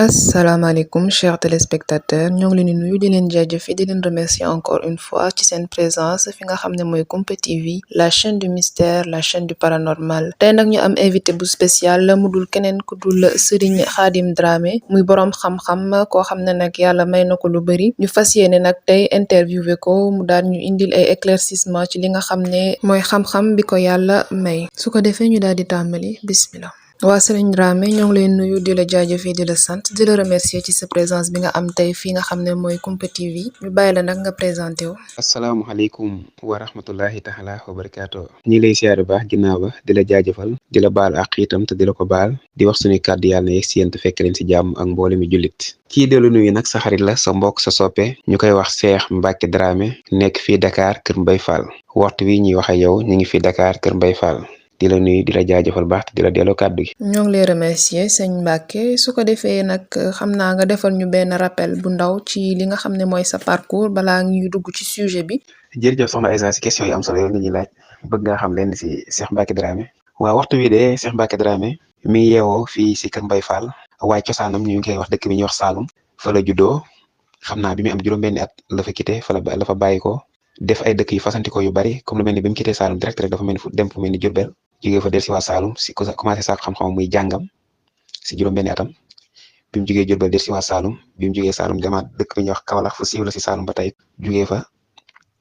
asalaamaaleykum chers téléspectateurs ñoo ngi leen di nuyu di leen jaajëfee di leen remercier encore une fois ci seen présence fi nga xam ne mooy Kumpa TV la chaîne du mystère la chaîne du paranormal tey nag ñu am invité bu spécial mu dul keneen ku dul Serigne Khadim Dramé muy boroom xam-xam koo xam ne nag yàlla may na ko lu bëri ñu fas yéene nag tey interviewé ko mu daal ñu indil ay éclaircissement ci li nga xam ne mooy xam-xam bi ko yàlla may su ko defee ñu daal di tàmbali bismillah. waa Serigne Dramé ñoo ngi leen nuyu di la jaajëfee di la sant di la remercier ci sa présence bi nga am tey fii nga xam ne mooy Kumpa TV ñu bàyyi la nag nga présenté wu. asalaamaaleykum wa rahmatullahi taala wa barakaatu. ñi lay siyaare baax ginnaaw ba di la jaajëfal di la baal ak itam te di la ko baal di wax suñuy kàddu yàlla na yegg si yéen te fekk leen si jàmm ak mboole mi jullit. kii dellu nuyu nag sa xarit la sa mbokk sa soppe ñu koy wax Cheikh Mbacke Dramé nekk fii Dakar Kër Mbaye Fall waxtu wi ñuy wax ak yow ñu ngi fii Dakar Kër Mbaye Fall. di la nuyu di la jaajëfal baax di la delloo kàddu gi. ñoo ngi lay remercier sëñ Mbacke su ko defee nag xam naa nga defal ñu benn rappel bu ndaw ci li nga xam ne mooy sa parcours balaa ñuy dugg ci sujet bi. jërëjëf soxna Aïssa si question yi am solo yow nga ñuy laaj bëgg nga xam leen si Cheikh Mbacke Dramé. waaw waxtu wi de Cheikh Mbacke Dramé mi yeewoo fii si Kër Mbaye Fall waaye cosaanam ñu ngi koy wax dëkk bi ñuy wax Saloum fa la juddoo xam naa bi mu am juróom-benni at la fa quitté fa la fa bàyyi ko def ay dëkk yu fasantikoo yu bari comme lu mel ni bi mu quitté Saloum direct rek dafa mel ni fu dem fu mel ni Diourbel jógee fa del si waa Saloum si commencé saako xam-xam muy jàngam si juróom-benni atam bi mu jógee Diourbel del si waa Saloum bi mu jógee Saloum demaat dëkk bi ñuy wax Kaolack fu siiw la si Saloum ba tey jógee fa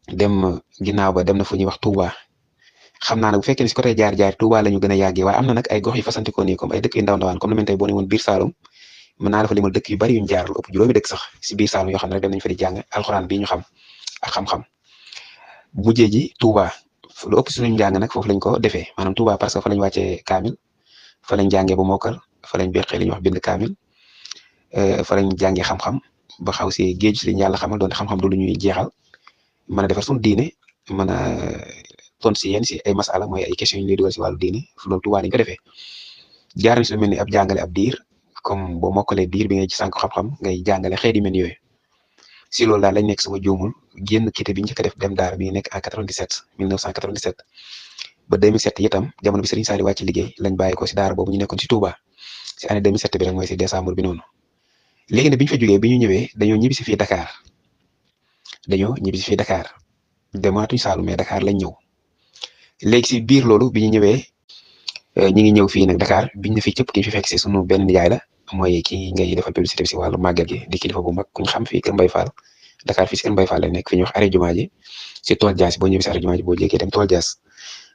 dem ginnaaw ba dem na fu ñuy wax Touba xam naa nag bu fekkee ne si côté jaar-jaar Touba la ñu gën a yàggee waaye am na nag ay gox yu fasantikoo nii comme ay dëkk yu ndaw ndawaan comme lu mel tey boo ne woon biir Saloum mën naa la fa limal dëkk yu bari yuñ jaar lu ëpp juróomi dëkk sax si biir Saloum yoo xam ne rek dem nañ fa di jàng alxuraan bii ñu xam ak xam-xam mujjee ji Touba lu ëpp suñu njàng nag foofu lañ ko defee maanaam Touba parce que fa lañ wàccee kaamil fa lañ jàngee ba mokkal fa lañ beqee li ñuy wax bind kaamil fa lañ jàngee xam-xam ba xaw si géej si liñ yàlla xamal doon xam-xam du lu ñuy jeexal mën a defar suñu diine mën a tontu si yéen si ay masala mooy ay questions yu ñuy dugal si wàllu diine loolu Touba lañ ko defee jaar nañ si lu mel ni ab jàngale ab diir comme boo mokkalee diir bi ngay ci sànq xam-xam ngay jàngale xeet yu mel ni yooyu si loolu daal lañ nekk sama juumul génn quitté bi njëkk a def dem daara bi nekk en 1997 ba 2007 itam jamono bi Serigne Saliou wàcc liggéey lañ bàyyi ko si daara boobu ñu nekkoon si Touba si année 2007 bi rek mooy si décembre bi noonu léegi ne bi ñu fa jógee bi ñu ñëwee dañoo ñibbi si fii Dakar demaatuñ Saloum mais Dakar lañ ñëw léegi si biir loolu bi ñu ñëwee ñi ngi ñëw fii nag Dakar biñ ne fii cëpp ki fi fekk si sunu benn nijaay la mooy kii ngay defal publicité bi si wàllu màggal gi di kilifa bu mag ku ñu xam fii Kër Mbaye Fall Dakar fii si Kër Mbaye Fall la nekk fi ñuy wax arrêt jumaa ji si tool jaas boo ñëwee si arrêt jumaa ji boo jékkee dem tool jaas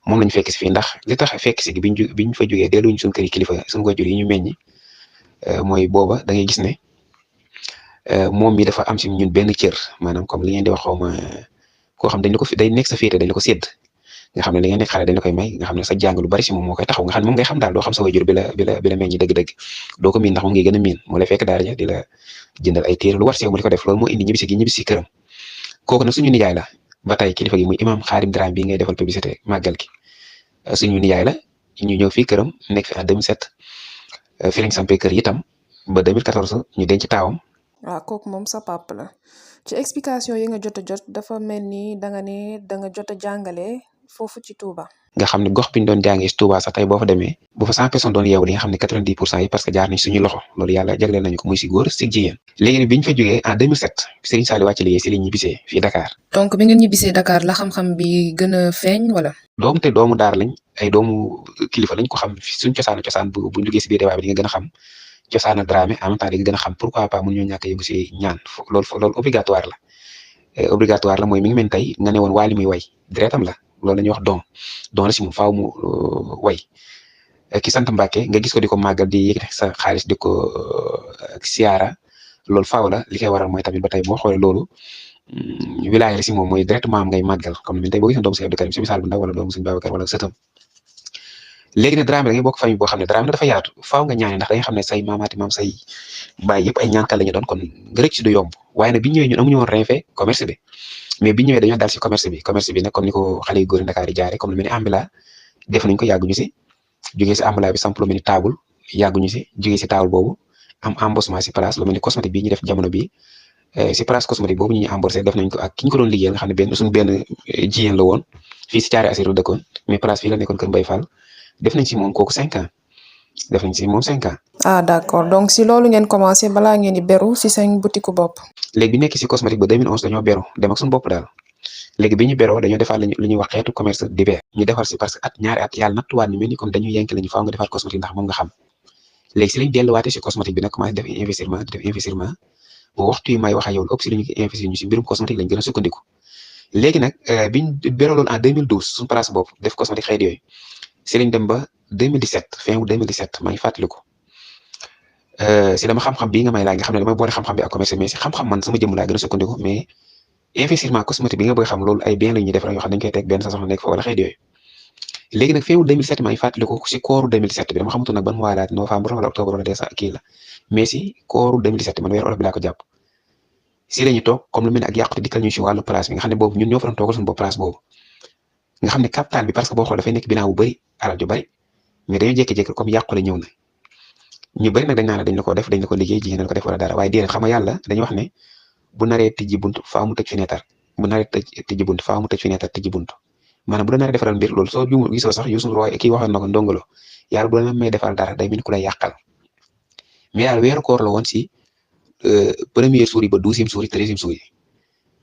moom lañ fekk si fii ndax li tax fekk si biñ fa jógee delluñu suñu kër kilifa suñu wajur yi ñu meññi mooy booba da ngay gis ne moom mi dafa am si ñun benn cër maanaam comme li ngeen di wax xaw ma koo xam dañ la ko day nekk sa féete dañ la ko sédd nga xam ne li ngeen nekk xale dañ la koy may nga xam ne sa jàng lu bari si moom moo koy taxaw nga xam ne moom ngay xam daal doo xam sa wajur bi la meññi dëgg-dëgg doo ko miin ndax moom ngay gën a miin moo lay fekk daara ja di la jëndal ay téere lu war si yow mu di ko def loolu moo indi ñibbisi si këram kooku nag suñu nijaay la ba tey kilifa gi muy imam Khadim Dramé bi ngay defal publicité màggal gi suñu nijaay la ñu ñëw fii këram nekk fi en 2007 fi lañ sampee kër itam ba 2014 ñu denc taawam. waaw kooku moom sa papa la ci explication yi nga jot a jot dafa mel ni da nga jot a jàngale foofu ci Touba. nga xam ne gox bi ñu doon jàngee si Touba sax tey boo fa demee bu fa 100 personnes doon yeewu li nga xam ne 90% yi parce que jaar nañ suñu loxo loolu yàlla jagleel nañu ko muy si góor si jigéen léegi ne bi ñu fa jógee en 2007 Serigne Saliou wàcc liggéey si li ñibbisee fii Dakar. donc bi ngeen ñibbisee Dakar la xam-xam bi gën a feeñ wala. doomu daar lañ ay doomu kilifa lañ ko xam suñ cosaan bu jógee si biir débat bi di nga gën a xam cosaana Dramé en même temps di nga gën a xam pourquoi pas mun ñoo ñàkk a yëngu si ñaan loolu obligatoire la mooy mi ngi mel tey nga ne woon waa li muy way deretam la loolu la ñuy wax don la si moom faaw mu way ki sant Mbacke nga gis ko di ko màggal di yëkkati sa xaalis di ko siyaara loolu faaw la li koy waral mooy tamit ba tey boo xoolee loolu wilaaya la si moom mooy directement am ngay màggal comme ni tey boo gisoon doomu Sëñ Abdou Karim si misaal bu ndaw wala doomu Sëñ Babacar wala sëtam léegi ne Dramé da ngay bokk famille boo xam ne Dramé dafa yaatu faaw nga ñaane ndax da nga xam ne say maamaati maam say baay yëpp ay ñaankat la ñu doon kon nga rëcc si du yomb waaye nag bi ñëwee ñun amuñu woon rien fait commerce bi mais bi ñëwee dañoo daal si commerce bi nag comme ni ko xale yu góor yi Dakar yi jaare comme lu mel ni ambila def nañ ko yàgguñu si jógee si ambila bi samp lu mel ni table yàgguñu si jógee si table boobu am embossement si place lu mel ni cosmétique bii ñu def jamono bi si place cosmétique boobu ñu embauché def nañ ko ak ki ñu ko doon liggéeyal nga xam ne suñu benn jigéen la woon fii si Thiaré Assirou dëkkoon mais place fii la nekkoon Kër Mbaye Fall def nañ si moom kooku 5 ans def nañ si moom 5 ans. ah d'accord donc si loolu ngeen commencé balaa ngeen di beru si seen boutique bopp. léegi bi nekk si cosmétique ba 2011 dañoo beru dem ak suñu bopp daal léegi bi ñu beroo dañoo defar lu ñuy wax xeetu commerce divers ñu defar si parce que ñaari at yàlla nattuwaat ni mel ni comme dañuy yenk lañu faaw nga defar cosmétique ndax moom nga xam léegi si lañ delluwaate si cosmétique bi nag commencé def investissement bu waxtu yi may wax ak yow lu ëpp si lañu investir ñu si mbirum cosmétique lañ gën a sukkandiku léegi nag biñ beroo loolu en 2012 suñu place boobu def cosmétique xeet yooyu si lañ dem ba 2017 fin août 2017 maa ngi fàttaliku si dama xam-xam bii nga may laaj nga xam ne damay boole xam-xam bi ak commerce mais si xam-xam man sama jëmm laa gën a sukkandiku mais investissement cosmétique bi nga bëgg xam loolu ay bien la ñuy defar yoo xam dañ koy teg benn sa soxna nekk fa wala xeet yooyu léegi nag fin août 2007 maa ngi fàttaliku si kooru 2007 bi dama xamutoon nag ban mois la novembre wala octobre wala décembre kii la mais si kooru 2007 man weer olof bi laa ko jàpp si la ñu toog comme lu mel ne ak yàqute dikkal ñu si wàllu place bi nga xam ne boobu ñun ñoo fa doon toogal suñu bopp place boobu nga xam ne capital bi parce que boo xool dafay nekk bilan bu bëri alal ju bëri mais dañoo jékki-jékki comme yàqule ñëw na ñu bëri nag dañ naan dañ la ko def dañ la ko liggéey jigéen la ko def wala dara waaye déedéet xam nga yàlla dañuy wax ne bu naree tijji bunt faaw mu tëj fenêtre bu naree tijji bunt faaw mu tëj fenêtre tijji bunt maanaam bu la naree defaral mbir loolu soo juum gisoo sax Youssou Roy kii waxoon na ko ndongolo yàlla bu la may defal dara day mel ni ku lay yàqal mais daal weeru koor la woon si première suur yi ba 12e suur yi 13e suur yi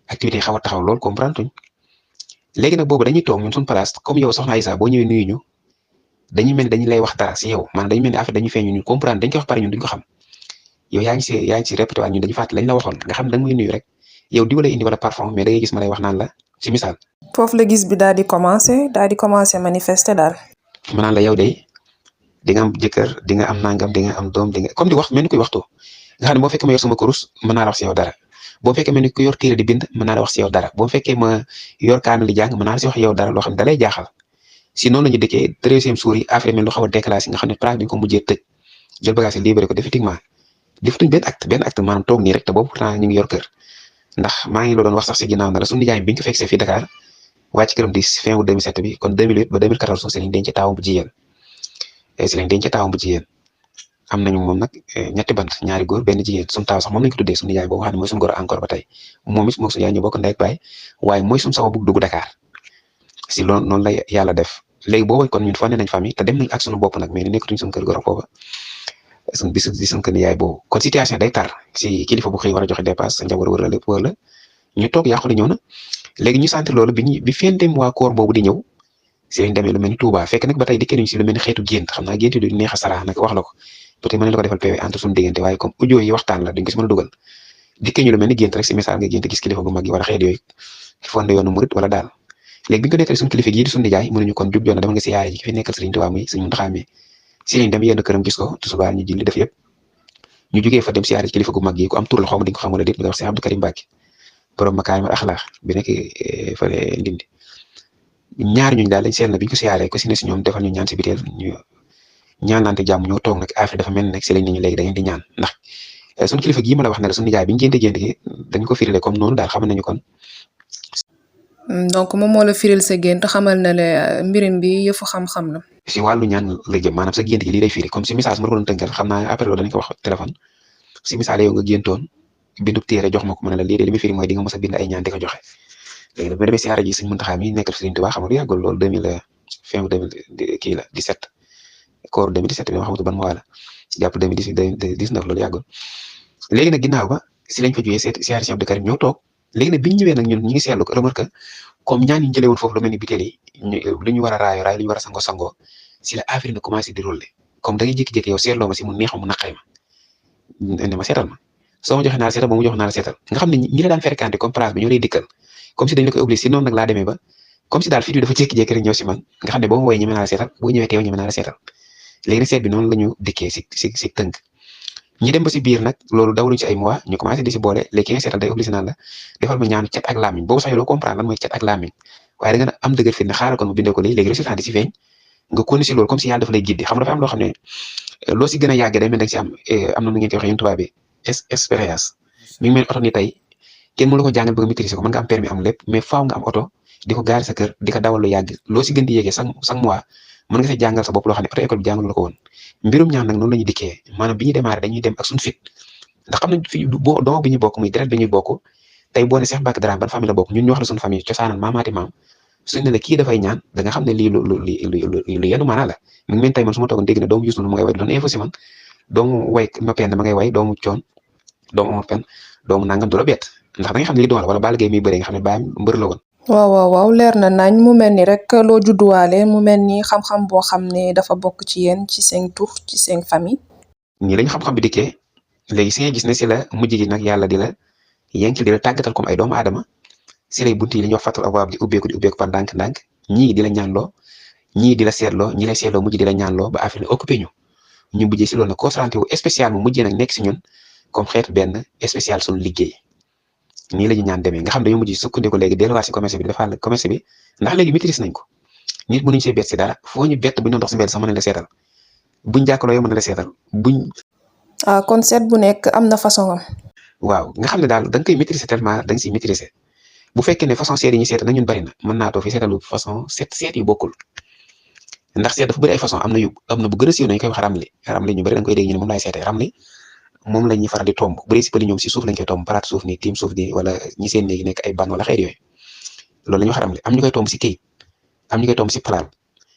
activité yi xaw a taxaw lool comprendre tuñ léegi nag boobu dañuy toog ñun suñu place comme yow soxna Aïssa boo ñëwee nuyu ñu dañuy mel ni dañu lay wax dara si yow maanaam dañu mel ni affaire dañuy feeñ ñun comprendre dañ koy wax pare ñun duñ ko xam yow yaa ngi si répété waat ñun dañu fàttali lañ la waxoon nga xam da nga may nuyu rek yow di wala indi wala parfum mais da ngay gis ma lay wax naan la ci misaal. foofu la gis bi daal di commencé manifester daal. ma naan la yow de di nga am jëkkër di nga am nangam di nga am doom di nga comme di wax mel ni kuy waxtu nga xam ne boo fekkee ma yor sama kurus mën naa la wax si yow dara boo fekkee mel ni ku yor téere di bind mën naa la wax si yow dara boo fekkee ma yor kaamil di jàng mën naa la si wax yow dara loo xam ne da lay jaaxal si noonu la ñu dëkkee 13e suur yi affaire mel lu xaw a déclassé nga xam ne place bi ñu ko mujjee tëj jël bagage yi libéré ko définitivement defatuñ benn acte maanaam toog nii rek te boobu pourtant ñu ngi yor kër ndax maa ngi la doon wax sax si ginnaaw na la suñu nijaay bi ñu ko fekk see fii Dakar wàcc këram di fin août 2007 bi kon 2008 ba 2014 si lañ denc taawam bu jigéen am nañu moom nag ñetti bant ñaari góor benn jigéen suñu taaw sax moom lañ ko tuddee suñu nijaay boobu xam ne mooy suñu góor encore ba tey moom it moom suñu yaay ñu bokk ndey ak baay waaye mooy suñu sama bugg dugg Dakar si loolu noonu la yàlla def léegi boobu kon ñun foo ne nañ famille te dem nañ ak suñu bopp nag mais ni nekkatuñ suñu kër góor foofa suñu bis di suñu kër nijaay boobu kon situation day tar si kilifa bu xëy war a joxe dépasse sa njaboot wër la lépp wër la ñu toog yàqu li ñëw na léegi ñu sentir loolu bi feen dem waa koor boobu di ñëw si lañ demee lu mel ni Touba fekk nag ba tey dikkee nañ si lu mel ni xeetu gént xam naa gént yi du neex a sara nag wax la ko peut-être mën na la ko defal PV entre suñu diggante waaye comme audio yi waxtaan la duñ ko si mën a dugal dikkee ñu lu mel ni gént rek si message nga gént gis kilifa gu mag yi wala xeet yooyu ki fonde yoonu murit wala daal léegi bi ñu ko nekkee suñu kilifa gii di suñu nijaay mënuñu kon jub joona dama nga siyaare ji ki fi nekkal Sëriñ Tuubaa muy Sëriñ Muntaxaa mi si lañ dem yenn këram gis ko tusubaar ñu julli def yëpp ñu jógee fa dem siyaare ji kilifa gu mag yi ku am tur la xaw ma di nga ko xam wala déet nga wax si Abdou Karim Mbacke borom Makarimal Akhlaq bi nekk fële Ndindi ñaar ñuñ daal lañ seetlu na bi ñu ko siyaaree ko si ne si ñoom defal ñu ñaan si biteel ñu ñaanante jàmm ñoo toog nag affaire dafa mel ne nag si lañ nañu léegi dañu di ñaan ndax suñu kilifa gii ma la wax ne la suñu nijaay bi ñu génte gi dañ ko firile comme noonu daal xamal nañu kon donc moom moo la firil sa gént xamal na le mbirim bi yëfu xam-xam la. si wàllu ñaan la jëm maanaam sa gént gi lii lay firi comme si message ma ko doon tënkal xam naa après loolu dañ ko wax téléphone si misaal yow nga géntoon bindub téere jox ma ko mu ne la lii de li muy firi mooy di nga mos a bind ay ñaan di ko joxe léegi nag bu demee siyaare ji Sëriñ Muntaxaa mi nekkal Sëriñ Tuubaa xam nga lu yàggul loolu 2000 fin 2000 kii la 17 koor 2017 bi ma xamatu ban mois la jàpp 2018 2019 loolu yàggul léegi nag ginnaaw ba si lañ fa jógee siyaare si Abdou Karim ñoo toog léegi nag bi ñu ñëwee nag ñun ñu ngi seetlu ko remarque comme ñaan yi ñu jëlee woon foofu lu mel ni biteel yi lu ñu war a raay lu ñu war a sangoo si la affaire na commencé di rouler comme da ngay jékki-jékki yow seetloo ma si mu neex mu naqay ma ne ma seetal ma soo ma joxe naa la seetal ba mu jox naa la seetal nga xam ne ñi la daan fréquenté comme place bi ñoo lay dikkal comme si dañ la koy obligé si noonu nag laa demee ba comme si daal fit bi dafa jékki-jékki rek ñëw si man nga xam ne boo ma woowee ñeme naa la seetal boo ñëwee teew ñeme naa la seetal léegi nag seet bi noonu la ñu dikkee si tënk ñi dem ba si biir nag loolu dawluñ si ay mois ñu commencé di si boole léegi ki nga seetal day obligé naan la defal ma ñaanu cat ak làmmiñ boobu sax yow doo comprendre lan mooy cat ak làmmiñ waaye da nga am dëgër fit ne xaaral kon mu bindee ko léegi résultat di si feeñ nga continuer si loolu comme si yàlla dafa lay giddi xam nga dafa am loo xam ne loo si gën a yàgg day mel da nga si am na nu ngeen koy waxee yéen tubaab bi expérience mi ngi mel oto ni tey kenn mënu la ko jàngal bëgg a maîtriser ko mën nga am permis am lépp mais faaw nga am oto di ko gaari sa kër di ko dawal lu yàgg loo si gën di yéegee chaque mois mën nga sa jàngal sa bopp loo xam ne auto école bi jàngal la ko woon mbirum ñaan nag noonu la ñuy dikkee maanaam bi ñuy démarré dañuy dem ak suñu fit ndax xam nañ fi doom bi ñuy bokk muy deret bi ñuy bokk tey boo ne Cheikh Mbacké Dramé ban famille la bokk ñun ñu wax la suñu famille cosaanal maamaati maam suñ ne la kii dafay ñaan da nga xam ne lii lu yenu maanaa la mi ngi mel tey man su ma toogoon dégg ne doomu Youssou Ndour mu ngay way doon info si man doomu way ma pen ma ngay way doomu coon doomu Omar Pène doomu nangam du la bett ndax da nga xam ne li doon la wala Balla Gaye muy bëri nga xam ne baayam mbër la woon. waaw leer na nañ mu mel ni rek loo judduwaale mu mel ni xam-xam boo xam ne dafa bokk ci yéen ci seen tur ci seen famille. nii lañu xam-xam bi dikkee léegi si nga gis ne si la mujj gi nag yàlla di la yenkil di la tàggatal comme ay doomu aadama si lay bunt yi li ñuy wax fatul abwaab di ubbeeku par ndànk-ndànk ñii di la ñaanloo ñii di la seetloo ñi lay seetloo mujj di la ñaanloo ba affaire occupé ñu mujjee si loolu nag concentré wu spécial mu mujjee nag nekk si ñun comme xeetu benn spécial suñu liggéey nii la ñu ñaan demee nga xam dañoo mujj sukkandiku léegi delluwaat si commerce bi defal commerce bi ndax léegi maîtrise nañ ko nit mënuñ see bett si dara foo ñu bett bu ñu doon dox si mbedd sax mën na la seetal buñ jàkkaloo yow mën na la seetal buñ. kon seet bu nekk am na façon am. waaw nga xam ne daal da nga koy maîtriser tellement da nga siy maîtriser bu fekkee ne façon seet yi ñuy seet na ñun bari na mën naa too fi seetalu façon seet yu bokkul ndax seet dafa bëri ay façon am na bu gën a siiw nañu koy wax ramli ñu bëri da nga koy dégg ñu ne moom laay seetee ramli moom la ñuy faral di tomb bu dee si pëli ñoom si suuf lañ koy tomb paraat suuf nii tiim suuf di wala ñi seen néegi nekk ay ban wala xeet yooyu loolu la ñuy wax ramli am ñu koy tomb si këyit am ñu koy tomb si palaat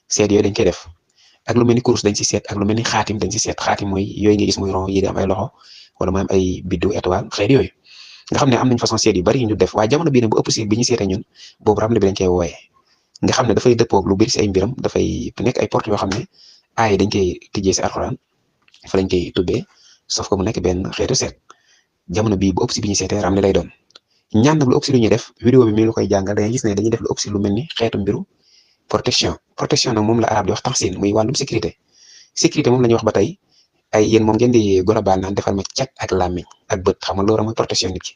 seet yooyu dañ koy def ak lu mel ni course dañ si seet ak lu mel ni xaatim dañ si seet xaatim mooy yooyu nga gis muy ron yi di am ay loxo wala mooy am ay biddu étoile xeet yooyu nga xam ne am nañ façon seet yu bari yu ñu def waaye jamono bii ne bu ëpp si bi ñu seetee ñun boobu ramli bi dañ koy wooyee nga xam ne dafay dëppoog lu bëri si ay mbiram dafay nekk ay porte yoo xam ne aay dañ koy tijjee si alxuraan fa lañ koy tubbee sauf que mu nekk benn xeetu seet jamono bii bu ëpp si bi ñu seetee ramli lay doon ñaan nag lu ëpp si lu ñuy def vidéo bi mi lu koy jàngal da ngay gis ne dañuy def lu ëpp si lu mel ni xeetu mbiru protection nag moom la arab di wax tansin muy wàllum sécurité moom la ñuy wax ba tey ay yéen moom ngeen di global naan defal ma cat ak làmmiñ ak bët xam nga loolu mooy protection nit ki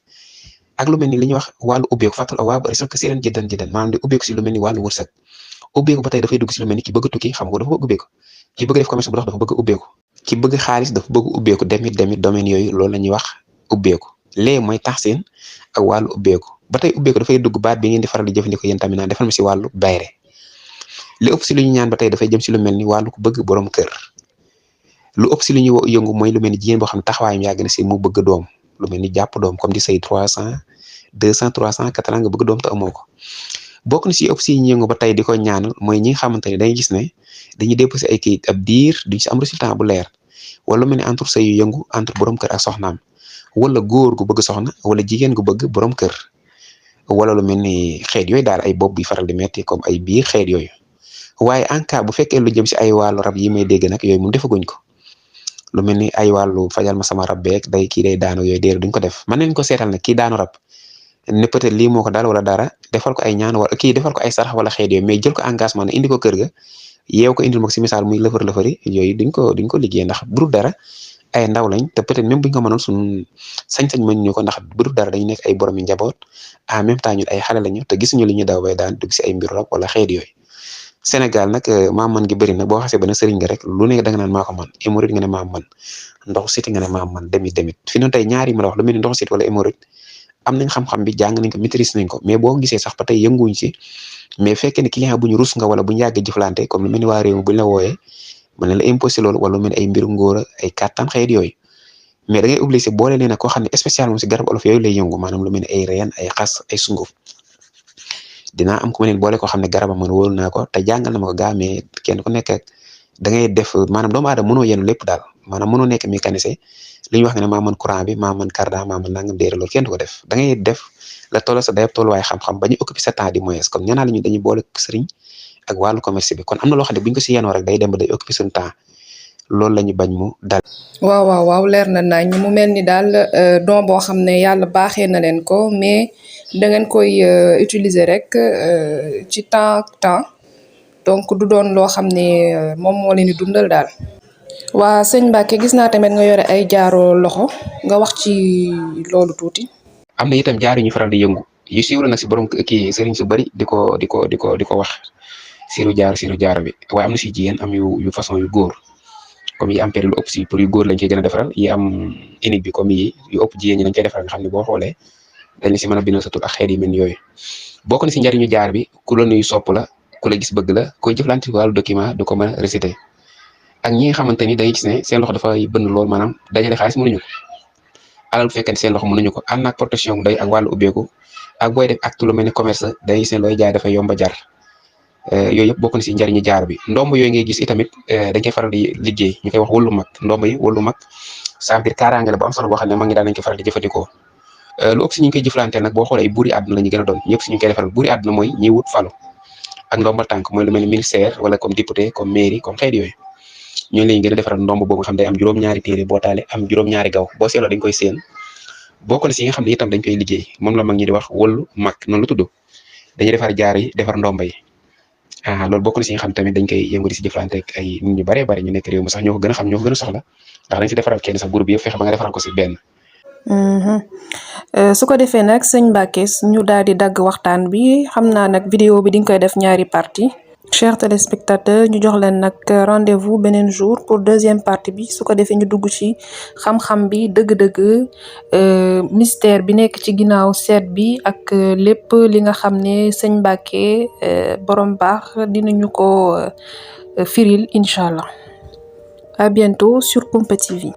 ak lu mel ni li ñuy wax wàllu ubbeeku fàttal waaw bari sax si leen jëddan maanaam di ubbeeku si lu mel ni wàllu wërsëg ubbeeku ba tey dafay dugg si lu mel ni ki bëgg tukki xam nga dafa bëgg ubbeeku ki bëgg def commerce bu dox dafa bëgg ubbeeku ki bëgg xaalis dafa bëgg ubbeeku demit domaine yooyu loolu la ñuy wax ubbeeku lee mooy taxsin ak wàllu ubbeeku ba tey ubbeeku dafay dugg baat bi ngeen di faral di jëfandikoo yéen tamit naan defal ma si wàllu bayre li ëpp si lu ñu ñaan ba tey dafay jëm si lu mel ni wàllu ku bëgg borom kër lu ëpp si lu ñu yëngu mooy lu mel ni jigéen boo xam ne taxawaayam yàgg na si mu bëgg doom lu mel ni jàpp doom comme di say 300 200 300 400 nga bëgg doom te amoo ko bokk na si ëpp si ñu yëngu ba tey di ko ñaanal mooy ñi nga xamante ne dañuy gis ne dañuy déposé ay kayit ab diir duñ si am résultat bu leer wala lu mel ni entre say yu yëngu entre borom kër ak soxnaam wala góor gu bëgg soxna wala jigéen gu bëgg borom kër wala lu mel ni xeet yooyu daal ay bopp bi faral di metti comme ay biir xeet yooyu waaye en cas bu fekkee lu jëm si ay wàllu rab yi may dégg nag yooyu moom defaguñ ko lu mel ni ay wàllu fajal ma sama rab beeg day kii day daanu yooyu déer duñ ko def mën nañ ko seetal nag kii daanu rab ne peut-être lii moo ko daal wala dara defal ko ay ñaan wala kii defal ko ay sarax wala xeet yooyu mais jël ko engagement ne indi ko kër ga yeew ko indil ma ko si misaal muy lëfër-lëfëri yooyu duñ ko liggéey ndax bu dul dara ay ndaw lañ te peut-être même buñ ko mënoon suñ sañ-sañ mën ñu ko ndax bu dul dara dañu nekk ay borom yi njaboot en même temps ñun ay xale lañu te gisuñu li ñu daw bay daan dugg si ay mbiru rab wala xeet yooyu Sénégal nag maam man gi bëri na boo xasee ba ne sëriñ nga rek lu ne da nga naan maa ko man hémorroïde nga ne maam man ndoxu siti nga ne maam man demit fi noonu tey ñaari ma la wax lu mel ni ndoxu siti wala hémorroïde am nañ xam-xam bi jàng nañ ko maîtrise nañ ko mais boo gisee sax ba tey yënguñ si mais fekkee ne client bu ñu rus nga wala bu ñu yàgg jëflante comme lu mel ni waa réew mi bu ñu la wooyee mën na la imposé loolu wala lu mel ni ay mbiru ngóora ay kattan xeet yooyu mais da ngay obligé boole leen ak koo xam ne spécial moom si garab olof yooyu lay yëngu maanaam lu mel ni ay reen ay xas ay sunguf dinaa am ku ma leen boole koo xam ne garabam man wóolu naa ko te jàngal na ma ko gaa mais kenn ku nekk da ngay def maanaam doomu aadama mënoo yenu lépp daal maanaam mënoo nekk mécanicien li ñu wax nga ne maa mën courant bi maa mën cardan maa mën nangam déere loolu kenn du ko def da ngay def la toll sa dayab tolluwaay xam-xam ba ñu occupé sa temps di moyens comme ñanaa la ñu dañuy boole sëriñ ak wàllu commerce bi kon am na loo xam ne bu ñu ko si yenoo rek day dem ba day occupé suñu temps loolu la ñu bañ mu dal. waaw leer na nañ mu mel ni daal don boo xam ne yàlla baaxee na leen ko mais da ngeen koy utiliser rek ci temps donc du doon loo xam ne moom moo leen di dundal daal. waa sëñ Mbacke gis naa tamit nga yore ay jaaro loxo nga wax ci loolu tuuti. am na itam jaar yu ñu faral di yëngu yu siiw la nag si borom kii sëriñ su bëri di ko wax siiru jaar bi waaye am na si jigéen am yu façon yu góor. comme yi am période lu ëpp si pour yu góor lañ koy gën a defaral yi am unique bi comme yi yu ëpp jigéen ñi lañ koy defaral nga xam ne boo xoolee dañ la si mën a bindal sa tur ak xeet yi mel ni yooyu bokk na si njariñu jaar bi ku la nuyu sopp la ku la gis bëgg la koy jëflante wàllu document du ko mën a réciter ak ñi nga xamante ni dañuy gis ne seen loxo dafay bënn lool maanaam dajale xaalis mënuñu ko alal bu fekkee ne seen loxo mënuñu ko ànd ak protection bu doy ak wàllu ubbeeku ak booy def acte lu mel ni commerce dañuy gis ne looy jaay dafay yomba jar yooyu yëpp bokk na si njariñu jaaro bi. Ndomb yooyu ngay gis itamit dañ koy faral di liggéey, ñu koy wax wëllu mag. Ndomb yi wëllu mag ça veut dire kaaraange la bu am solo boo xam ne mag ñi daan nañ ko faral di jëfandikoo. Lu ëpp si ñu ngi koy jëflanteel nag boo xoolee ay buuri àdduna la ñu gën a doon, ñëpp si ñu koy defaral buuri àdduna mooy ñiy wut falu, ak ndombal tànk mooy lu mel ni ministère wala comme député comme mairie comme xeet yooyu, ñooñu lañu gën a defaral ndomb boobu nga xam day am juróom-ñaari téere bootaale am juróom-ñaari gaw boo seetloo dañ koy séen. bokk na si yi nga xam ne itam dañ koy liggéey moom la mag ñi di wax wëllu mag, noonu la tudd. dañuy defar jaar yi defar ndomba yi loolu bokk na si nga xam tamit dañ koy yëngu di si jëflante ak ay nit ñu baree bari ñu nekk réew mi sax ñoo ko gën a xam, ñoo ko gën a soxla, ndax dañ si defaral kenn sax groupe yëpp fexe ba nga defaral ko si benn. su ko defee nag sëñ Mbacke ñu daal di dagg waxtaan bi, xam naa nag vidéo bi di nga koy def ñaari partie. chers téléspectateurs ñu jox leen nag rendez-vous beneen jour pour deuxième partie bi, su ko defee ñu dugg ci xam-xam bi dëgg-dëgg, mystère bi nekk ci ginnaaw seet bi ak lépp li nga xam ne sëñ Mbacke borom baax dinañu ko firil incha allah. À bientôt sur Kumpa TV.